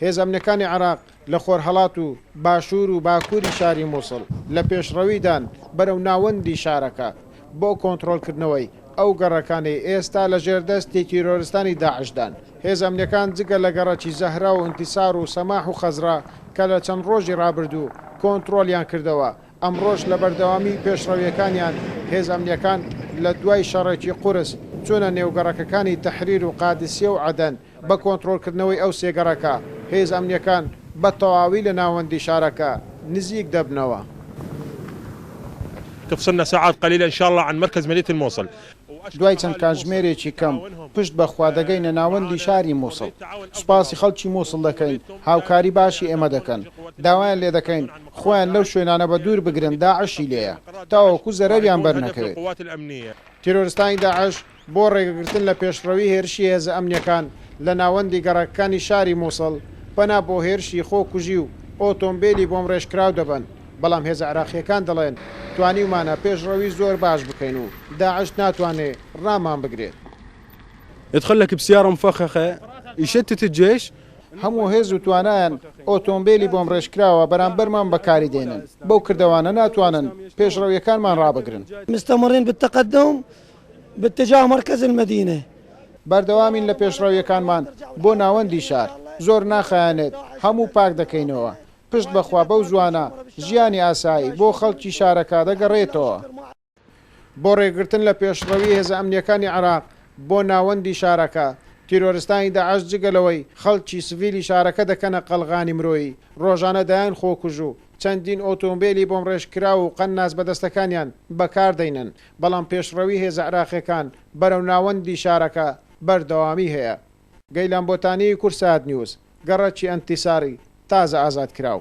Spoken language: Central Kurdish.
هێزە ئەمنیەکانی عێراق لە خۆرهەڵات و باشوور و باکووری شاری موسڵ لە پێشڕەویدان بەرەو ناوەندی شارەکە بۆ کۆنترۆڵکردنەوەی ئەو گەڕەکانەی ئێستا لە ژێر دەستی تیرۆرستانی داعشدان. هێزە ئەمنیەکان جگە لە گەڕەکی زەهرا و ئینتیسار و سەماح و خەزرا کە لە چەند ڕۆژی ڕابردوو کۆنترۆڵیان کردەوە، ئەمڕۆش لە بەردەوامی پێشڕەویەکانیان هێزە ئەمنیەکان لە دوای شەڕێکی قورس چوونە نێو گەڕەکەکانی تەحریر و قادسیە و عەدەن، بە کۆنترۆڵکردنەوەی ئەو سێ گەڕەکە، هێزە ئەمنییەکان بە تەواوی لە ناوەندی شارەکە نزیک دەبنەوە. تفصلنا ساعات قليلة ان شاء الله عن مركز مدينة الموصل. دوای چەند کاتژمێرێکی کەم پشت بە خوا دەگەینە ناوەندی شاری موسڵ. سوپاسی خەڵکی موسڵ دەکەین هاوکاری باشی ئێمە دەکەن. داوایان لێدەکەین خۆیان لەو شوێنانە بەدوور بگرن داعشی لێیە تاوەکو زەرەریان بەرنەکەوێت. تیرۆرستانی داعش بۆ ڕێگەگرتن لە پێشڕەوی هێرشی هێزە ئەمنییەکان لە ناوەندی گەڕەکەکانی شاری موسڵ، پەنا بۆ هێرشی خۆکوژی و ئۆتۆمبێلی بۆمڕێژکراو دەبەن، بەڵام هێزە عێراقییەکان دەڵێن، توانیومانە پێشڕەوی زۆر باش بکەین و داعش ناتوانێ ڕامان بگرێت. يدخل لك بسيارة مفخخة يشتت الجيش. هەموو هێز و توانایان ئۆتۆمبێلی بۆمڕێژکراوە بەرامبەرمان بەکاری دێنن، بەو کردەوانە ناتوانن پێشڕەوییەکانمان ڕابگرن. مستمرین بالتقدم باتجاه مرکز المدینە. بەردەوامین لە پێشڕەوییەکانمان بۆ ناوەندی شار، زۆر ناخایەنێت هەموو پاک دەکەینەوە، پشت بەخوا بەو زووانە ژیانی ئاسایی بۆ خەڵکی شارەکە دەگەڕێتەوە. بۆ ڕێگرتن لە پێشڕەوی هێزە ئەمنییەکانی عێراق بۆ ناوەندی شارەکە، تیرۆرستانی داعش جگە لەوەی خەڵکی سڤیلی شارەکە دەکەنە قەڵغانی مرۆیی، ڕۆژانە دەیان خۆکوژ و چەندین ئۆتۆمبێلی بۆمڕێژکراو و قەنناس بەدەستەکانیان بەکاردەینن، بەڵام پێشڕەوی هێزە عێراقییەکان بەرەو ناوەندی شارەکە بەردەوامی هەیە. گەیلان بۆتانی، کوردسات نیوز، گەڕەکی ئەنتیساری تازە ئازادکراو.